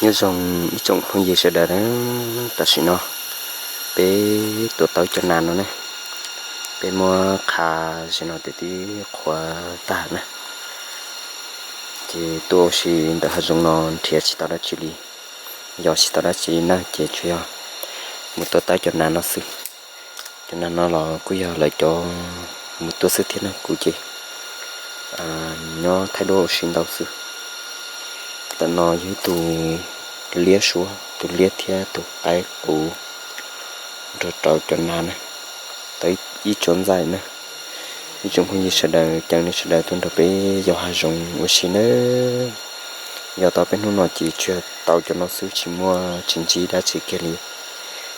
Nyob zoo ib tsoom phooj ywg sawv daws na, tam sim no peb tuav tau cov nas no ne, peb muab qha ze no tias twb qhuav tag na, ces tuaj ua si ntawm hav zoov no nrhiav tsis tau dab tsi li, yos tsis tau dab tsi li na, ces tsuas yog mus tuav tau cov nas no xwb. Cov nas no los kuj yog lawv cov mus tuaj xwb thiab na, kuv ces nyob thaij duab ua si ntau xwb. Ntawm no yog ib tug liab suab, tus liab thiab tus qaib quv nrog rau cov nas na, tau ib tsob ntxaij na. Ib tsoom phooj ywg sawv daws, caw nej sawv daws tuaj nrog peb yos hav zoov ua si nawb. Yos tau peb hnub no ces tsuas yog tau cov no xwb, tsis muaj, tsis ntsib dab tsi kiag li,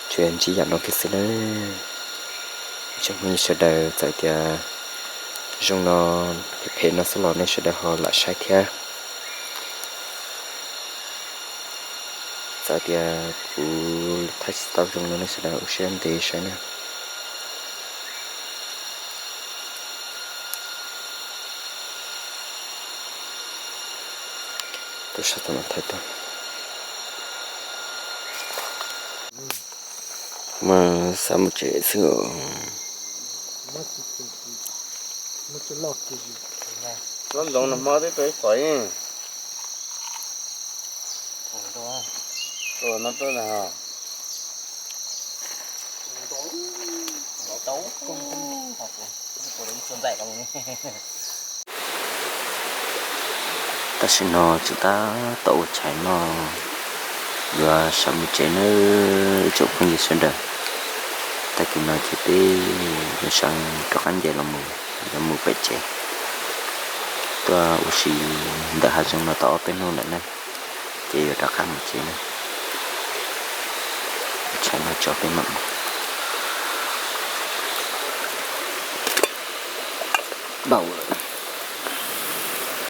tsuas yog ntsib yam no kiag xwb nawb. Ib tsoom phooj ywg sawv daws, txawm tias zoo no, phem phem no xwb los nej sawv daws ho lam saib thiab. Txawm tias kuv thaij tsis tau zoo no nej sawv daws ua siab ntev saib na. Tuaj sab tod mas thaij tau. Mas xav mus tsev xwb os. Ntxoov no hmo twb tau ib pom ib. Tam sim no tseem tab tom ua tshais noj, yuav sawv mus tsev nawb ib tsoom phooj ywg sawv daws. Tag kis no ces peb yuav sawv rov qab nce los mus, yuav mus pem tsev. Tuaj ua si ntawm hav zoov no tau ob peb hnub lawm na, ces yuav rov qab mus tsev na. Tshais no tso peb mam mus. Npau lawm.